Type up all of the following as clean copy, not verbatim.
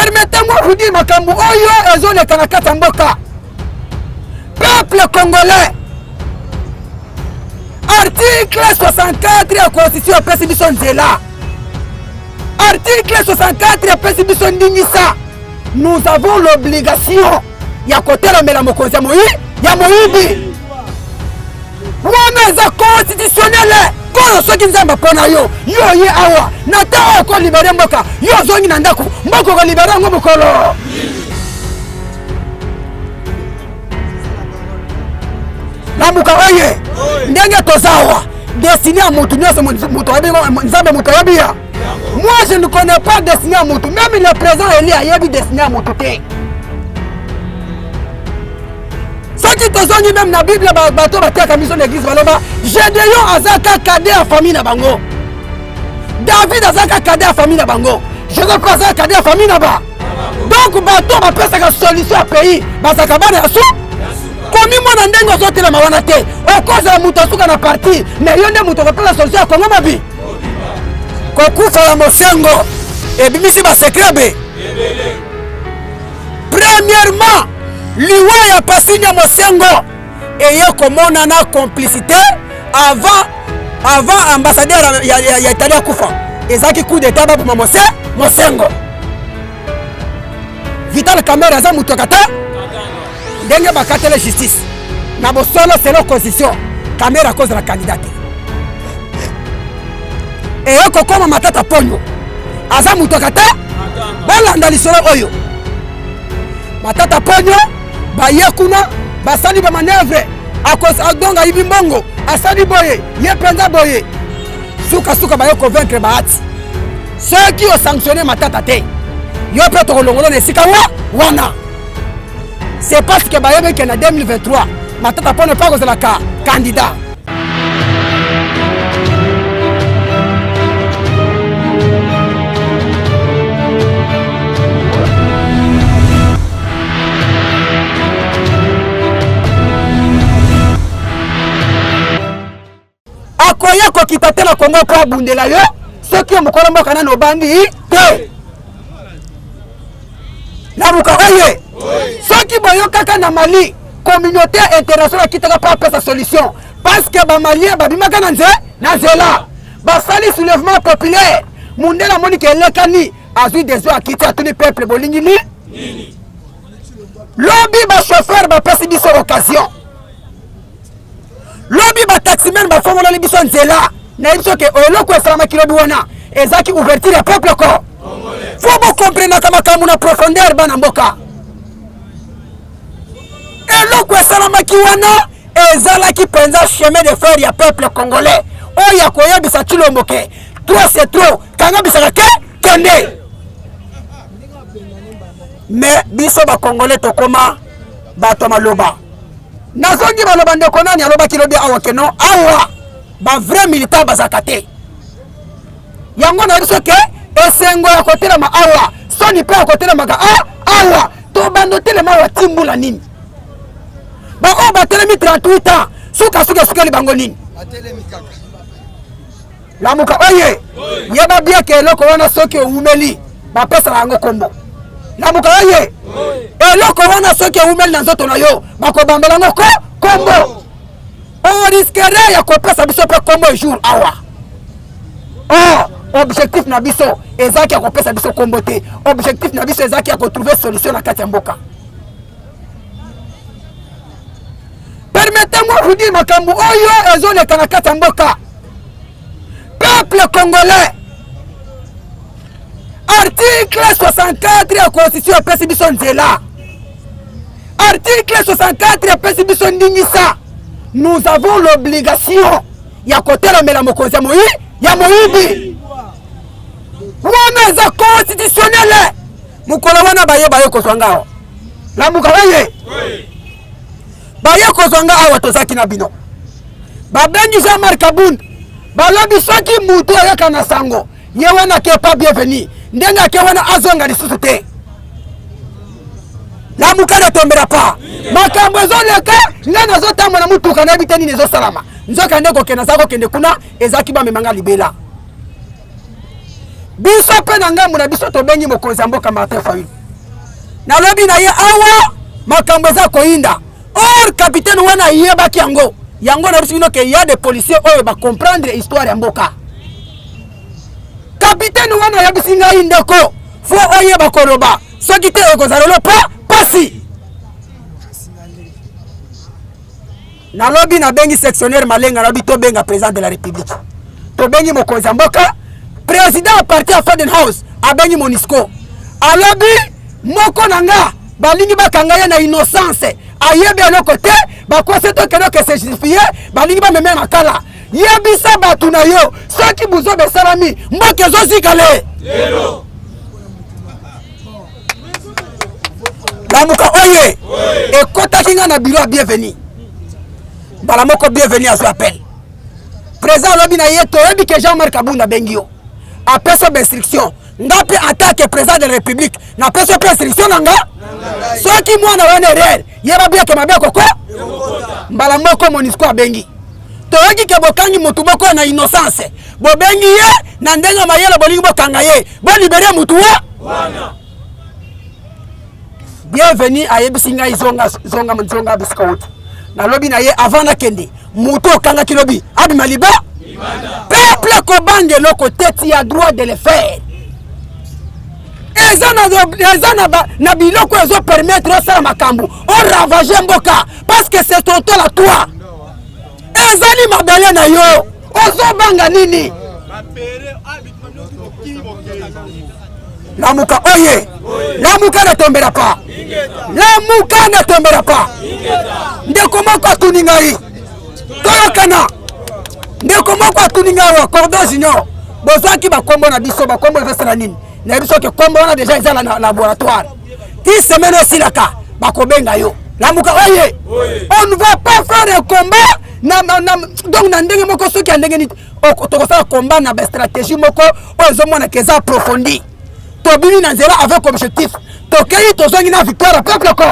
Permettez-moi vous dire makambo oyo ezoleka na kati ya mboka. Peuple congolais, article 64 ya constitution epesi biso nzela. Article 64 epesi biso ndingisa. Nous avons l'obligation ya kotelemela mokonzi ya moyibi. Wana eza constitutionnel. Kolo soki Nzambe apona yo, yo oye awa na ntango oyo okolibere mboka, yo ozongi na ndako, mboka okolibere yango mokolo. Lamuka oye, ndenge toza awa, destine ya motu nyonso, moto ayebi Nzambe, moto ayebi ya moi je ne connais pas destine ya motu, même le président Eli ayebi destine ya motu te. Soki tozongi meme na Bible, bato bateyaka biso na eglise baloba Gedeon aza kaka cadet ya famille na bango, David aza kaka cadet ya famille na bango, Joseph aza kaka cadet ya famille na ba. Donc bato bapesaka solution ya pays bazalaka bana ya su komimona ndenge ozotelema wana te. Okozala moto asuka na parti, mais yo nde moto okopesa solution ya Kongo mabi. Kokufa ya Mosengo ebimisi basekret be. Premièrement, liwa ya Pasinya Mosengo eye komonana complicité avant ambassadeur ya Italie akufa. Ezalaki coup d'état baboma Mosengo. Vital Kamerhe aza moto kata ndenge bakatele justice na bosolo selon constitution, Kamerhe akozala candidat te. Eye kokoma Matata Ponyo aza moto kata. Bolanda lisolo oyo, Matata Ponyo baye kuna basali ba manœuvre, donc ayibi mbongo, asali boye, ye mpenza boye, sukasuka baye convaincre Bahati, soki osanctionne Matata te, yo mpe tokolongola na esika wana. C'est parce que bayebi ke na 2023 Matata Ponyo mpe akozalaka candidat. Akoya kokita te na Kongo mpo abundela yo soki yo mokolo mboka nano obandi te. Lamuka oye, soki boyokaka na Mali, communauté internationale akitaka mpo apesa solution, parce que bamalien babimaka na nze na nzela, basali soulèvement populaire. Mundele amoni ke elekani, azwi deso, akiti, atuni peuple bolingi nini. Lobi bachauffeur bapesi biso occasion, lobi bataximen bafongololi biso nzela. Nayebi biso ke eloko esalamaki lobi wana ezalaki ouverture ya peuple ko. Fo bokomprenaka makambo na profondeur, bana mboka. Eloko esalamaki wana ezalaki mpenza chemin de fer ya peuple congolais oyo akoyebisa Tshilombo ke trop c'est trop, kanga bisaka ke kende. Mais biso bakongolais tokoma bato ya maloba. Nazongi baloba ndeko nani alobaki lobi awa keno awa ba vrai militant bazalaka te. Yango na biso ke esengo ya kotelema awa, soni mpe ya kotelemaka awa. Tobanda otelema awa ti mbula nini? Baoyo batelemi 38 ans, sukasuka esukeli bango nini? Lamuka oye, yeba bien ke eloko wana soki owumeli bapesaka yango kombo. Lamuka oye, eloko wana soki ewumeli na nzoto na yo bakobambela yango kombo. Oriskere ya kopesa biso mpe kombo jour awa. Or objectif na biso ezalaki ya kopesa biso kombo te, objectif na biso ezalaki ya kotrouver solution na kati ya mboka. Permettez-moi vous dire makambo oyo ezoleka na kati ya mboka. Peuple congolais, article 64 ya constitution epesi biso nzela. Article 64 epesi biso ndingisa. Nous avons l'obligation ya kotelemela mokonzi ya moyibi. Wana eza constitutionnel. Mokolo wana baye baye kozwa nga awa. Lamuka oye, baye kozwa nga awa, tozalaki na bino. Babengi Jean-Marc Kabund, balobi soki mutu ayaka na sango ye wana ake pas bienvenu, ndenge ake wana azonga lisusu te. Lamuka na tombela pa makambo ezoleka, ngai nazotambola mutuka nayebi te nini ezosalama. Nzoka nde kokende aza kokende kuna ezalaki bamemanga libela. Biso mpe na ngambo na biso tobengi mokonzi ya mboka Martin Fayulu, nalobi na ye awa makambo eza koyinda. Or capitaine wana ayebaki yango yango, na biso bino ke ya des policiers oyo ba comprendre histoire ya mboka. Capitaine wana ayebisi ngai, ndeko, fo oyeba koloba, soki te ekozala lo pa pasi. Nalobi, nabengi sectionnaire Malenga, nalobi tobenga président de la République, tobengi mokonzi ya mboka. Président ya parti ya Faden House abengi Monusco, alobi moko na nga balingi bakanga ye na innocence, ayebi eloko te, bakosi, tokende okese justifie, balingi bameme makala. Yebisa bato na yo, soki buzoba esalami, mboka ezozika le Lamuka oye ekotaki nga na bureau ya Bienvenu. Mbala moko Bienvenu azwi appel. Président alobi na ye, toyebi ke Jean-Marc Kabund abengi yo, apesa bainstruction. Nga mpe en tant que président de la République, napesa mpe instruction na nga, soki mwana wana erreur, yeba bieke mabe koko. Mbala moko Monusco abengi, toyoki ke bokangi motu moko na innocence, bobengi ye na ndenge mayele, bolingi bokanga ye, bolibere motu wa wana. Bienvenu ayebisi ngai, zonga, zonga, zonga bisika uti. Nalobi na ye, avant nakende, motu okangaki lobi abima liba. Peuple, kobanga eloko te, tu as droit de le faire. Eza na, eza na, ba, na biloko ezopermettre osala makambo, oravage mboka, parce que c'est ton tol à toi, ezali mabele na yo, ozobanga nini? Lamuka oye! Lamuka ne tombera pas, Lamuka ne tombera pas. Ndeko moko atuni ngai, toyokana. Ndeko moko atuni ngai awa, Cordon Junior, bozwaki bakombo na biso, bakombo ezosala nini? Nayebi soki kombo wana deja eza na laboratoire, ti semaine esilaka bakobenga yo. Lamuka oye! On ne va pas faire un combat na, donc na ndenge moko, soki ya ndenge nini, tokosala combat na bastratégie moko oyo ezomonaka eza approfondi. Tobimi na nzela avec objectif, tokei, tozongi na victoire. Peuple ko,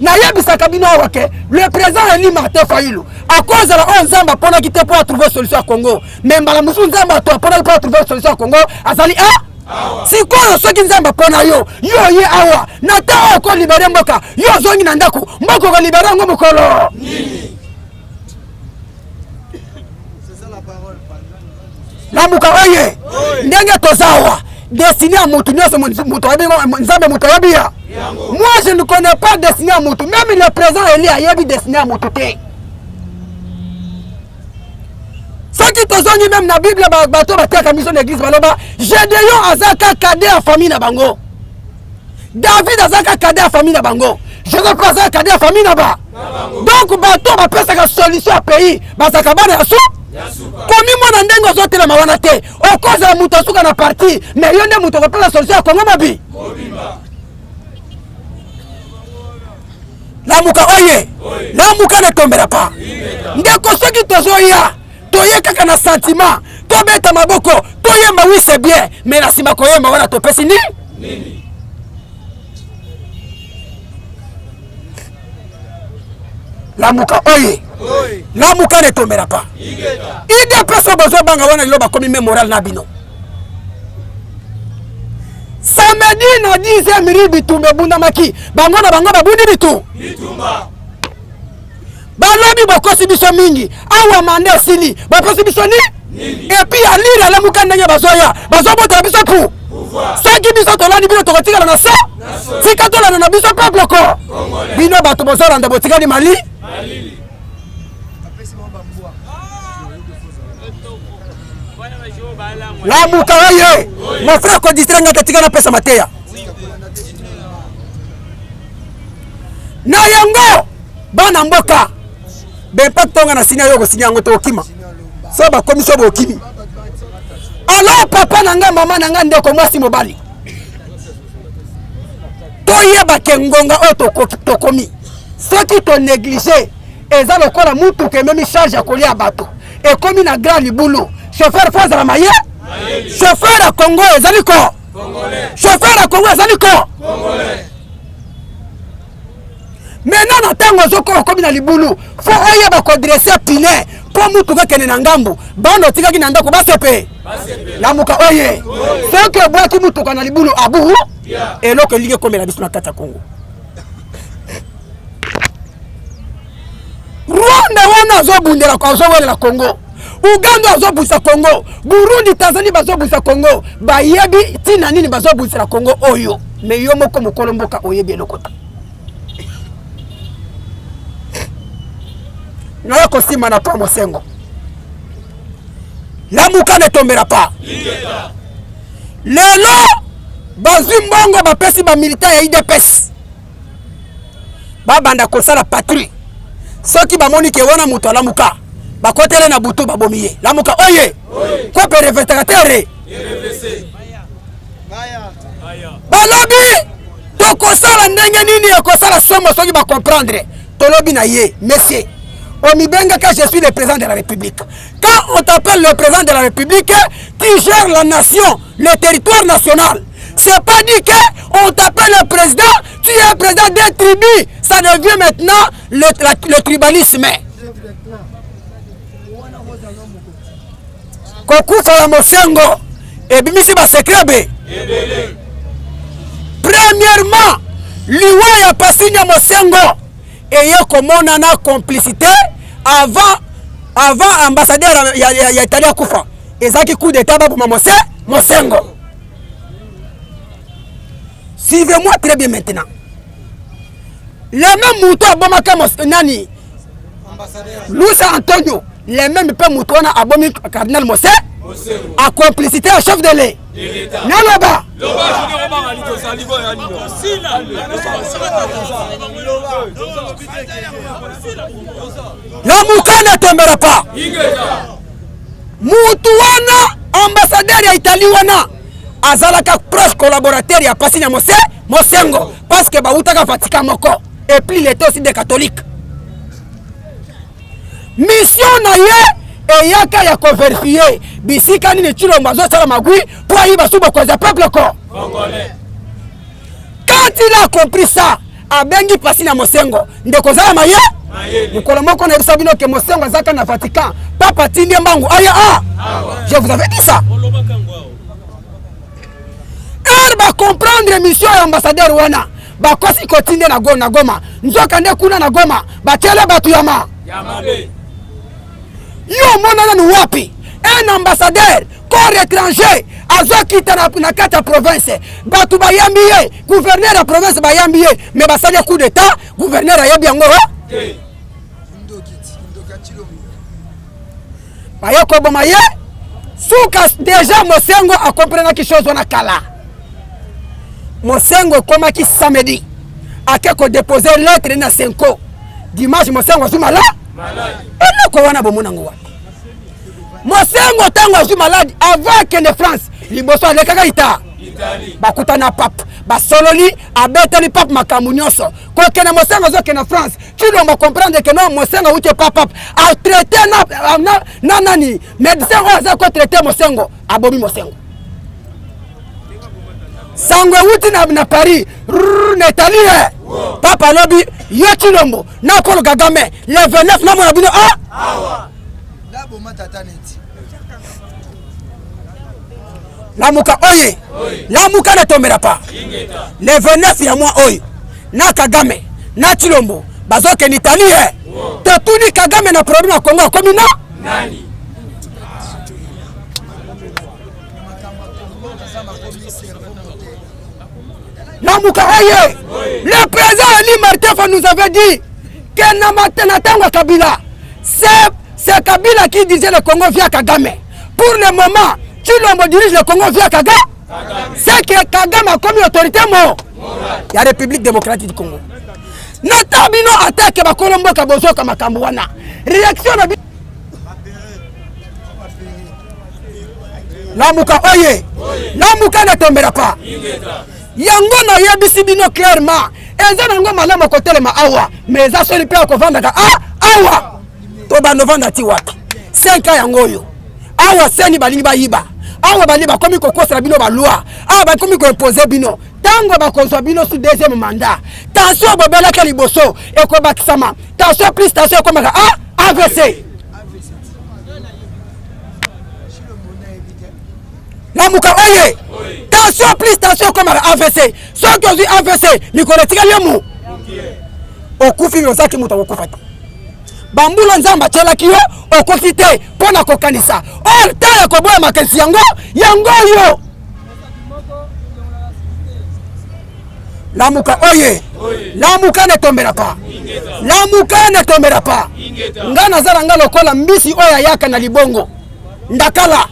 nayebisaka bino awa ke le président élu Martin Fayulu akozala oyo Nzambe aponaki te mpo atrouve solution ya Congo, mais mbala mosusu Nzambe ato aponaki mpo atrouve solution ya Congo azali a sikoyo. Soki Nzambe apona yo, yo oye awa na ntango oyo okolibere mboka, yo ozongi na ndako, mboka okolibere yango mokolo? Lamuka oye! Ndenge toza awa, destinée ya motu nyonso, moto ayebi, Nzambe moto ayebi ya. Moi, je ne connais pas destinée ya motu. Même le président élu ayebi destinée ya motu te. Soki tozongi même na Bible, bato batiaka miso na église baloba Gédéon aza kaka cadet ya famille na bango, David aza kaka cadet ya famille na bango, Joseph mpe aza cadet ya famille na ba. Donc bato bapesaka solution ya pays bazalaka bana ya su. Komimona ndenge ozotelema wana te, okozala moto asuka na parti, mais yo nde moto okopesa solution ya Kongo mabi. Lamuka oye! Lamuka ne tombera pas. Ndeko, soki tozoya, toye kaka na sentiment, tobeta maboko, toyemba, oui, c'est bien, mais na nsima koyemba wana topesi nini? Lamuka oye! Lamuka ne tombera pas. UDPS oyo bozobanga wana, lelo bakomi me moral na bino. Samedi na 10 minute, bitumba ebundamaki, bango na bango babundi bitu, balobi bokosi biso mingi awa, mandat esili, bapesi biso ni et puis alire alamuka ndenge bazoya bazobotela biso pu. Soki biso tolandi bino, tokotikala na so. Tika tolanda na biso peuple ko. Bino bato bozolanda, botikali mali. Lamuka oye! Mon frère, kodistre nga te, tika napesa mateya na yango. Bana mboka, b'impact tonga na sinya yo, kosinya yango te, okima. So bakomi so bokimi. Alors papa na nga, mama na nga, ndeko mwasi, mobali, toyeba ke ngonga oyo tokomi, soki tonéglige, eza lokola mutuka ememi charge ya kolia bato, ekomi na grand libulu. Chauffeur fo azala maye. Chauffeur ya Congo ezali ko, chauffeur ya Congo ezali ko. Maintenant, na ntango ozokoma, okomi na libulu, fo oyeba kodresser pneu. Mpo motuka ekende na ngambo, bana otikaki na ndako basepe. Lamuka oye. Soki obwaki motuka na libulu abu, eloko elingi ekomela biso na kati ya Congo. Rwanda wana azobundela azowelela Congo. Uganda azobundisa Congo, Burundi, Tanzanie bazobundisa Congo. Bayebi ntina nini bazobundisela Congo oyo, me yo moko mokolo mboka oyebi eloko te. Naya kosimba na pa mosengo, lamuka ne tombela pa. Lelo bazwi mbongo bapesi bamilitant ya UDPS babanda kosala patrouille. Soki bamoni ke wana moto alamuka, bakotele na butu babomi ye. Lamuka oye kope revetakatere balobi tokosala ndenge nini ekosala somo soki bacomprendre. Tolobi na ye, monsieur, omibengaka je suis le président de la République. Quand on t'appelle le président de la République, tu gères la nation, le territoire national. C'est pas dit que on t'appelle le président, tu es président d'un tribu. Ça devient maintenant le tribalisme. Kokufa ya Mosengo ebimisi ba secret be. Premièrement, liwa ya Pasinya Mosengo eye komonana complicité avant ambassadeur ya Italie akufa. Ezalaki coup d'état baboma Mosengo. Suivez-moi très bien maintenant. Le même moto abomaka nani? Luis Antonio, le même pe moto wana abomi cardinal Mose, a complicité ya chef de l'État. Naloba. Lamuka ne tombera pas. Mutu wana ambassadeur ya Italie wana azalaka proche collaborateur ya Pasinya Mose Mosengo parce que bautaka Vatican moko et puis il était aussi des catholiques. Mission na ye eyaka ya koverifier bisika nini Tshilombo azosala magui mpo ayiba su bokonzi ya peuple ko. Quand il a compris ça, abengi Pasinya Mosengo, ndeko zala maye mokolo moko nayebisa bino ke Mosengo azalaka na Vatican, papa atindi ye mbangu aya a. Je vous avais dit ça. Heure ba comprendre mission ya ambassadeur wana, bakosi kotinde na na Goma, nzoka nde kuna na Goma batiele bato ya ma yo omona nanu wapi un ambassadeur corps étranger azokita na kati ya province, bato bayambi ye, gouverneur ya province bayambi ye, mais basali coup d'état, gouverneur ayebi yango baye koboma ye. Suka déjà Mosengo akomprenaki chose wana kala. Mosengo ekomaki samedi, ake kodepose lettre na Senko dimanche. Mosengo azwi malade, eloko wana bomona yango wapi? Mosengo ntango azwi malade, avant akende France, liboso alekaka ita bakutana pape, basololi, abeteli pape makambo nyonso. Kokende Mosengo azokende France, Tshilombo comprendre que non, Mosengo awuti epa pape, atraite na nani médecin oyo aza kotraite Mosengo, abomi Mosengo. Sango ewuti na Paris, na Italie, papa alobi yo Tshilombo na Paul Kagame le 29 namona bino a Lamuka oye, Lamuka ne tombera pas. Le 29 ya mois oyo na Kagame na Tshilombo bazokende Italie. Totuni Kagame na problème ya Congo akomi na nani? Lamuka oye, le président Eli Martin nous avait dit que na tango ya Kabila, c'est Kabila qui disait le Congo via Kagame. Pour le moment, Tshilombo dirige le Congo via Kagame. C'est que Kagame a commis autorité mo ya République démocratique du Congo. Nata bino attaque bakolo mboka bozoka makambo wana. Réaction na Lamuka oye, Lamuka ne tombera pas. Yango nayebisi bino clairement, eza nango malamu kotelema awa, mais eza soni mpe akovandaka awa. Tobanda ovanda ti wapi? 5 ans yango oyo awa seni balingi bayiba awa, balingi bakomi kokosela bino baloi awa, bakomi koimpose bino. Ntango bakozwa bino su deuxième mandat, tension bobelaka liboso ekobakisama, tension plus tension ekomaka AVC. Lamuka oye! Tension plus tension ekomaka AVC. Soki ozwi AVC, mikolo etikali yo mu okufi, me ozalaki moto akokufa te. Bambula Nzambe atyelaki yo okoki te mpo na kokanisa or ntango ya koboya makanisi yango yango oyo. Lamuka oye! Lamuka ne tombera pas. Lamuka ne tombera pas. Nga naza na nga lokola mbisi oyo ayaka na libongo ndakala.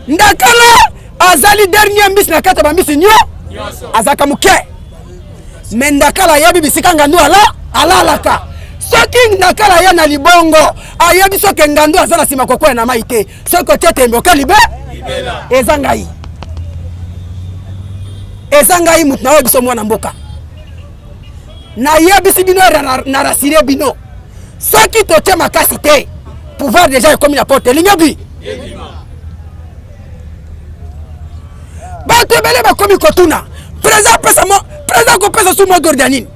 Ndakala azali dernier mbisi na kati ya bambisi nyo azalaka moke me ndakala ayebi bisika ngandu ala alalaka. Soki ndakala aya na libongo ayebi soki ngandu aza na nsima kokwea na mai te, soki otie tembe oke libe eza ngai eza ngai moto naoyo biso mwana mboka nayebisi bino na rasire bino soki totie makasi te pouvoir deja ekomi na porte elingi bi bato ebele bakomi kotuna président apesa mo président akopesa su mot d'ordre ya nini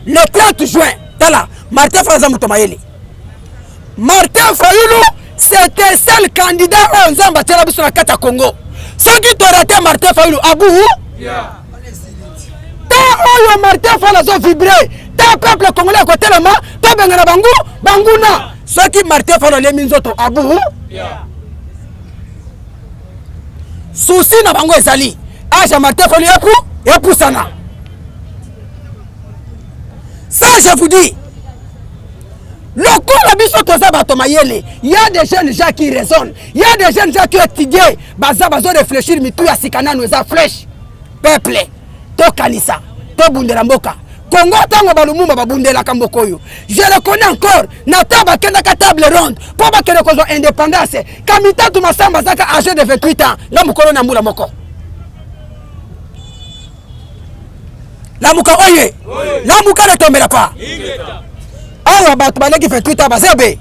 le 30 juin. Tala Martin Fayulu aza moto mayele. Martin Fayulu c'était seul candidat oyo Nzambe atiela biso na kati ya Congo. Soki torate Martin Fayulu abu te oyo Martin Fayulu azo vibre ta peuple congolais akotelema tobengana bangu banguna. Soki Martin Fayulu alemi nzoto abu susi na bango ezali age ya Martin Fayulu epu epusana. Ça je vous dis, lokola biso toza bato mayele, ya des jeunes gens qui raisonnent, ya des jeunes gens qui étudient, baza bazo réfléchir mitu ya sika nanu eza flèche. Peuple tokanisa tobundela mboka Congo. Ntango balumumba babundelaka mboka oyo, je le connais encore na ta bakendaka table ronde mpo bakende kozwa indépendance. Kamitatu Masamba azaka âgé de 28 ans, nga mokolo na mbula moko. Lamuka oye, lamuka na tombela pa awa bato baleki 28 ans baza ebe.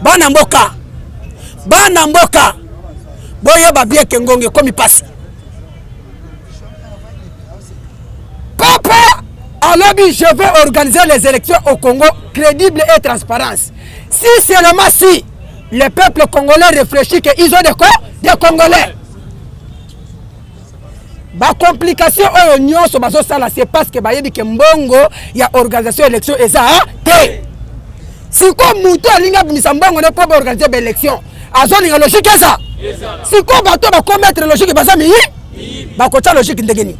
Bana mboka, bana mboka, boyeba bien ke ngonga ekomi pasi. Papa alobi je vais organiser les élections au Congo crédible et transparence. Si seulement si le peuple congolais réfléchit que ils ont des quoi? Des Congolais. Ba complication oyo nyonso bazosala, c'est parce que bayebi ke mbongo ya organisation élection eza te. Sikoyo moto alingi abimisa mbongo ne mpo baorganize baélection, azolinga logique eza. Sikoyo bato bakomettre logique baza miyi, bakotya logique ndenge nini?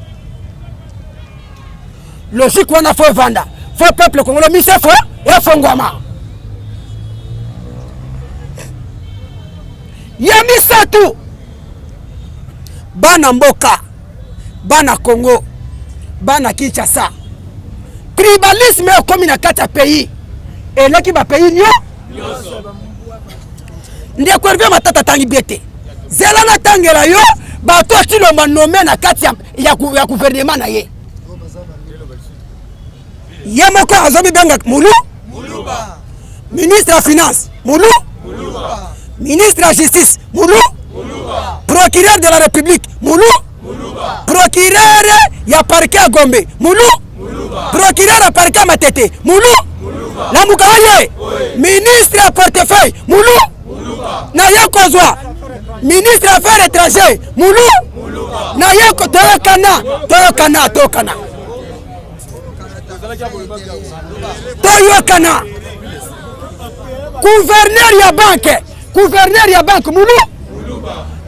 Logique wana fo evanda, fo peuple congolais mise fo efongwama. Ya misato, bana mboka, bana Congo, bana Kinshasa, tribalisme ekomi na kati ya pays, eleki ba pays nyo Ndeko Hervé Matata atangi bien te, zela natangela yo bato Tshilombo nome na kati ya, ya, ya gouvernement na ye. Ye moko azomibenga mulu ministre ya finance, mulu ministre ya justice, mulu procureur de la république, mulu procureur ya parquet ya Gombe, mulu procureur ya parquet ya Matete, mulu Lamuka oye, ministre ya portefeuille, mulu na ye kozwa ministre ya affaires étrangères, mulu na ye. Toyokana, toyokana, toyokana, toyokana. Gouverneur ya banque, gouverneur ya banque mulu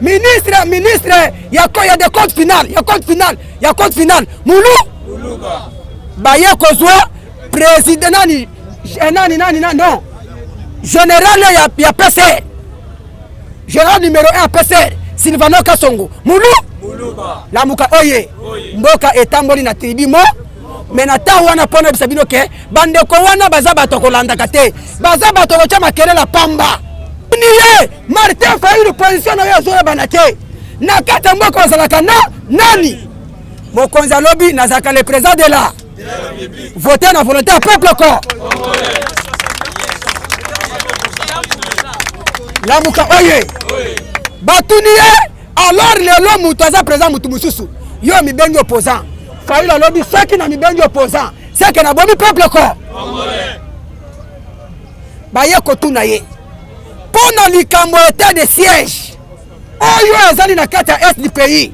ministre, ministre ya ya de compte final, ya compte final, ya compte final, mulu baye kozwa président nani nani nani nani non général ya, ya PCR, général numéro 1 ya PCR Silvano Kasongo, mulu Lamuka oye. Mboka etamboli na tribu mo me na ntango wana mpo nayebisa bino ke bandeko wana baza bato kolandaka te, baza bato kotya makelele pamba. Ni ye Martin Fayulu, position na yo ezoyebana te na kati ya mboka, ozalaka na nani? Mokonzi alobi nazalaka le président de la vote na volonté ya peuple ko Lamuka oye. Batuni ye alors lelo moto aza président, motu mosusu yo mibengi opposant. Fayulu alobi soki na mibengi opposant seke nabomi peuple ko. Baye kotuna ye. Mpo na likambo ya etat de siège oyo ezali na kati ya est du pays,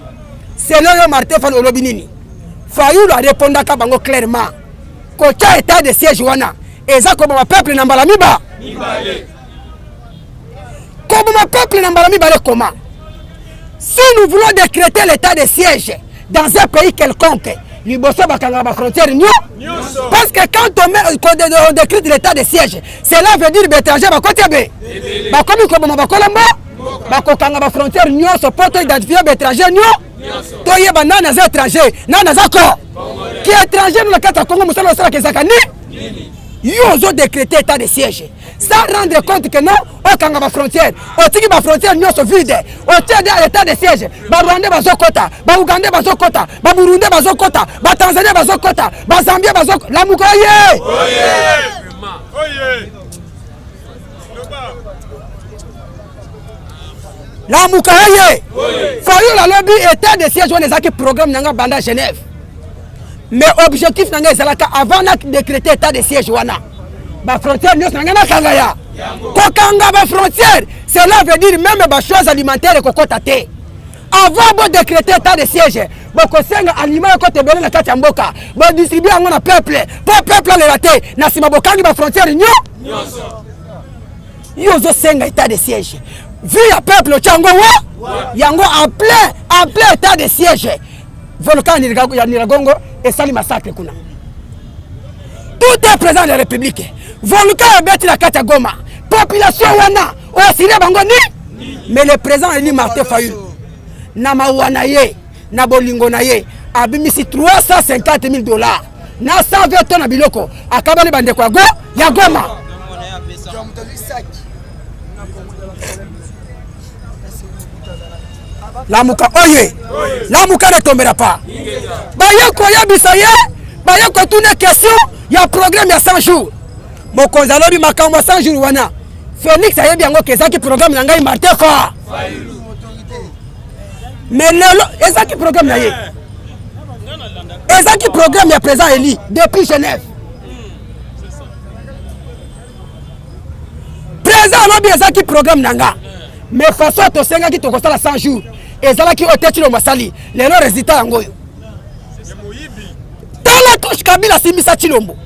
selon yo Martin Fayulu olobi nini? Fayulu arepondaka bango clairement, kotya etat de siège wana eza koboma peuple na mbala mibale. Koboma peuple na mbala mibale comment? Si nous voulons décréter l'état de siège dans un pays quelconque, liboso bakangaka bafrontière nyo, parce que quand on, met, on décrète l'état de siège, cela veut dire baétranger bakoti ebe bakomi koboma bakolombo, bakokanga bafrontière nyonso mpo to identifie baétranger nyo, toyeba nani aza étranger, nani aza ko ki étranger. No na kati ya Congo, mosala osalaka ezalaka ni yo ozo décréter état de siège sans rendre compte que non, okanga bafrontière, otiki bafrontière nyonso vide, otie état de siège, Barwandais bazokota, Baugandais bazokota, Baburundais bazokota, Batanzanien bazokota, Bazambien bazokota. Lamuka ye! Lamuka ye! Fayulu alobi état de siège wana ezalaki programme na nga banda Genève, mais objectif na ngai ezalaka avant na décréter état de siège wana, bafrontière nyonso na ngai nakanga ya kokanga bafrontière. Cela veut dire même bachose alimentaire ekokɔta te. Avant bodécréter état de siège, bokosenga aliment ekota ebele na kati ya mboka, bodistribue yango na peuple mpo peuple alela te. Na nsima bokangi bafrontière nyo. Yo ozosenga état de siège, vie ya peuple otya yango wa yango en plein état de siège. Volcan ya Nyiragongo esali massacre kuna, tout est président de la République. Volcan ebeti na kati ya Goma, population wana oasirie bango ni. Mais le président élu Martin Fayulu, na mawa na ye, na bolingo na ye, abimisi 350 000 $ na 120 to na biloko, akabali bandeko ya go ya Goma. Lamuka oye! Lamuka ne tombera pas. Baye koyebisa ye, baye kotuna question ya programme ya 100 jours. Mokonzi alobi makambo ya 100 jours wana, Félix ayebi yango ke ezalaki programme na ngai Martin Fa, mais lelo ezalaki programme na ye, ezalaki programme ya président élu depuis Genève. Président alobi ezalaki programme na nga, mais façon tosengaki tokosala 100 jours ezalaki oyo te. Tshilombo asali lelo, résultat yango oyo. Tala touche Kabila asimbisa Tshilombo,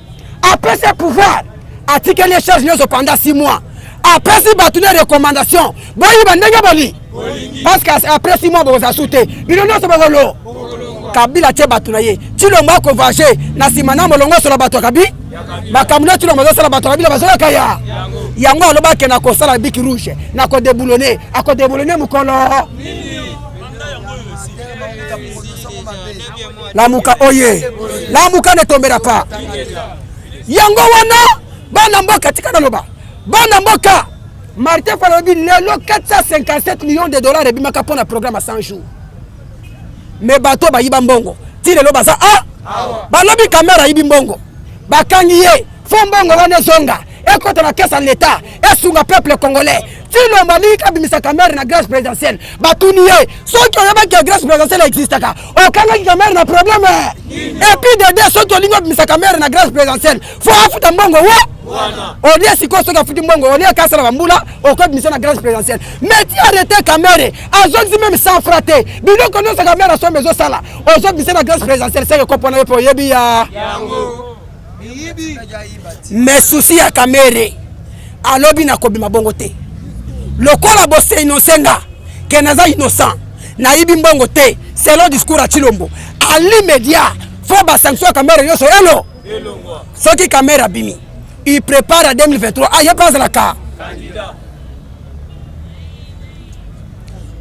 apesi pouvoir, atikeli charge nyonso pendant 6 mois, apesi bato ne recommandation: boyiba ndenge boli, parce que après 6 mois bokozala su te, bino nyonso bokolo. Kabila tie bato na ye, Tshilombo akovoyage na nsima na molongo osola bato ya Kabi. Makambo nde Tshilombo azosala, bato ya Kabila bazoyoka ya yango. Alobaki na kosala bic rouge na kodéboulonner, akodéboulonner mokolo. Lamuka oye! Lamuka ne tombera pas. Yango wana, bana mboka, tika naloba, bana mboka, Martin Fayulu alobi lelo 457 millions de dollars ebimaka mpo na programme ya 100 jours, mais bato bayiba mbongo ti lelo baza a. Balobi Kamerhe ayibi mbongo, bakangi ye, fo mbongo wana ezonga, ekota na caisse ya l'État, esunga peuple congolais. Tshilombo alingi kabimisa Kamerhe na grâce présidentielle. Batuni ye: soki oyebaki ya grâce présidentielle existaka, okangaki Kamerhe na problème? Et puis dede, soki olingi obimisa Kamerhe na grâce présidentielle, fo afuta mbongo wa olie. Sikoyo soki afuti mbongo olie akasala bambula, okobimisa na grâce présidentielle. Mais ti arrêté Kamerhe, azongisi même 100 franc te. Biloko nyonso Kamerhe asombe ezosala, ozobimisa na grâce présidentielle, seke kopona yo mpe oyebi ya. Mais souci ya Kamerhe, alobi nakobima bongo te lokola bose innocent nga ke naza innocent, nayibi mbongo te. Selon discours ya Tshilombo, ali média, fo basanction ya Kamerhe nyonso elo. Soki Kamerhe abimi, il prépare à 2023, ah, ye mpe azalaka.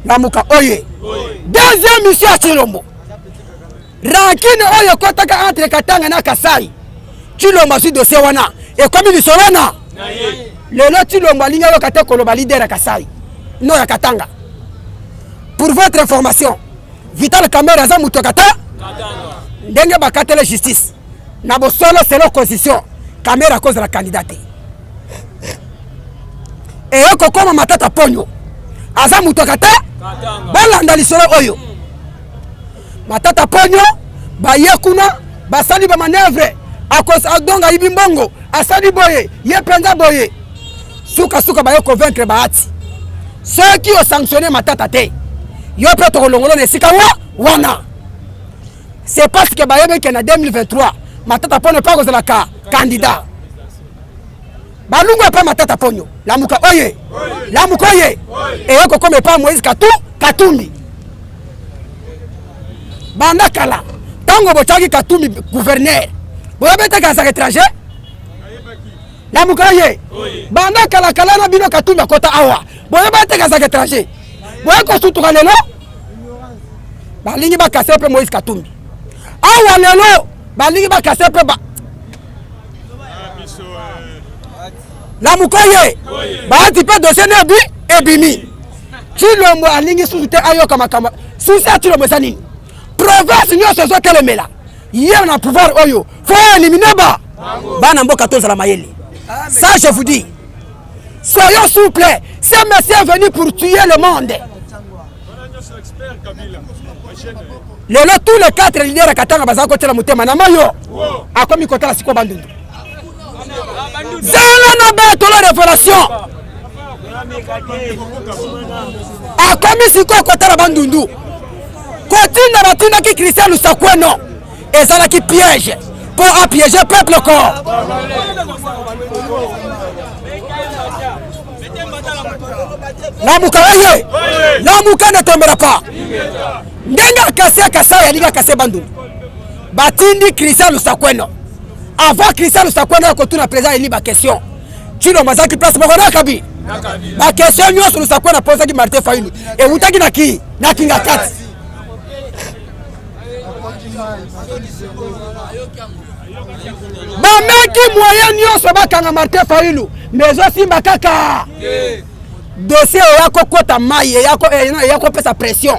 Lamuka oye! Deuxième mission ya Tshilombo, rancune oyo ekɔtaka entre Katanga na Kasai, Tshilombo azwi dossier wana, ekomi lisolo na lelo. Tshilombo alingi ayoka te koloba leader ya Kasai no ya Katanga. Pour votre information, Vital Kamerhe aza moto ya Kata. Ndenge bakatele justice na bosolo, selon constitution, Kamerhe akozala candidat te. Eye kokóma Matata Ponyo aza moto ya Kata. Bolanda lisolo oyo. Matata Ponyo baye kuna, basali bamanœuvre, donc ayibi mbongo, asali boye, ye mpenza boye. Sukasuka baye convaincre Bahati, soki osanctionne Matata te, yo mpe tokolongola na esika wa wana. C'est parce que bayebi ke na 2023 Matata Ponyo mpe akozala ka candidat. Balungu epa Matata Ponyo, Lamuka oye, Lamuka oye, eye kokoma epa Moïse Katu Katumbi. Banda kala ntango botyaki Katumbi gouverneur, boyebi ete azalaka étranger. Lamuka ye banda kala kala na bino Katumbi akota awa, boyeba ete azalaka étranger, boye kosutuka lelo balingi bakase mpe Moïse Katumbi awa lelo balingi bakase mpe ba Lamuka ye Bahati mpe dossier ne ebi ebimi. Tshilombo alingi susu te ayoka makambo susi ya Tshilombo eza nini? Province nyonso ezotelemela ye na pouvoir oyo, faut éliminer ba bana mboka. Tozala mayele, ça je vous dis, soyons souples. Ce monsieur est venu pour tuer le monde. Lelo tous les quatre leaders ya Katanga bazala kotiela motema na mayo, akomi kotala sikoyo Bandundu. Zala na betolo révélation, akomi sikoyo kotala Bandundu. Kotinda batindaki Christian Lusakweno ezalaki piège mpo apiége peuple ko. Lamuka oye, Lamuka ne tombera pas. Ndenge akase Kasai, alingi akase Bandundu, batindi Christian Lusakweno. Avant Christian Lusakweno ya kotuna président eli baquestion, Tshilombo azalaki place moko na Kabi. Baquestion nyonso Lusakweno aposaki Martin Fayulu ewutaki na ki na kinga kati. Bameki moyen nyonso bakanga Martin Fayulu, mais ezosimba kaka. Dossier eya kokota mai, eya kopesa pression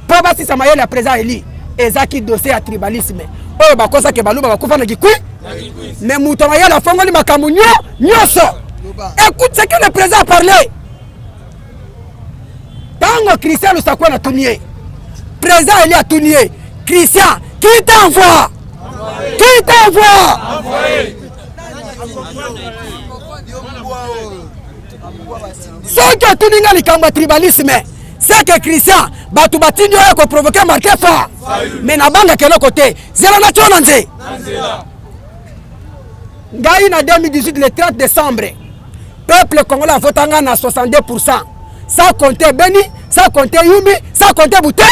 mpo basisa mayele ya président eli. Ezaki dossier ya tribalisme oyo bakosaki Baluba bakufa na Kikwi, mais moto mayele afongoli makambo nyonso. Écoute ce que le président a parlé. Ntango Christian Lusakweno atuni ye, président eli atuni ye: Christian, qui t'envoie? Qui t'envoie? Soki otuni nga likambo ya tribalisme, c'est que Christian, bato batindi oyo koprovoke Martin fa, mais nabangaka eloko te. Zela na tio na nze ngai na 2018 le 30 décembre, peuple congolais avota nga na 62, sans compter Beni, sans compter Yumbi, sans compter Bute.